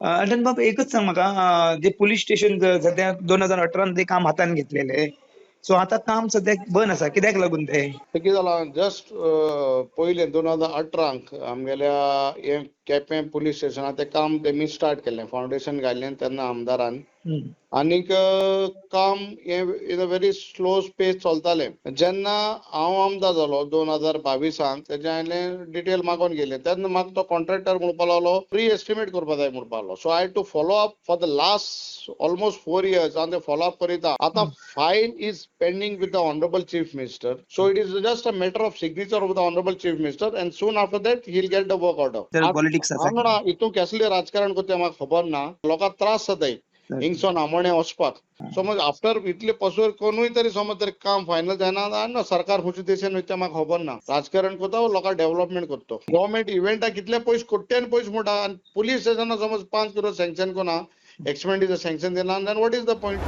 Alton बाब, एकच सांग म्हाका, जे पुलीस स्टेशन सध्या 2018 ते काम हातान घेतलेले, सो आता काम सध्या बंद आसा, कित्याक लागून ते? ते कितें जालां, जस्ट पयलें 2018 आमगेल्या हें केपें पुलीस स्टेशनार तें काम तेमी स्टार्ट केल्लें, फावंडेशन घाल्लें तेन्ना आमदारान, आनीक काम हें in a very slow pace चलतालें. जेन्ना हांव आमदार जालो 2022, तेजें हांवें डिटेल मागोवन गेलें तेन्ना म्हाका तो कॉन्ट्रॅक्टर म्हणपाक लागलो प्री एस्टिमेट करपा जाय म्हणपाक लागलो. So I had to follow up for the last almost 4 years. हांव ते फॉलो अप करीता. आतां file is pending with the honourable chief minister, so it is just a matter of signature of the honourable chief minister and soon after that he will get the work order. तर politics आसा. हांव जाणा हितून कसलें राजकारण करता तें म्हाका खबर ना. लोकांक त्रास जाताय हिंगसोन आमोणे वचपाक. समज आफ्टर इतले पसर कोणूय तरी समज तरी काम फायनल जायना आनी सरकार खंयच्या दिशेन वयता तें म्हाका खबर ना. राजकारण करता लोकांक डेव्हलपमेंट करता. गव्हर्मेंट इव्हेंटाक कितले पयशे कोट्यान पयशे म्हणटा आनी पुलीस स्टेशनाक समज 5 करोड सँक्शन करना, एक्सपेंडिचर सँक्शन दिना, then what is the point?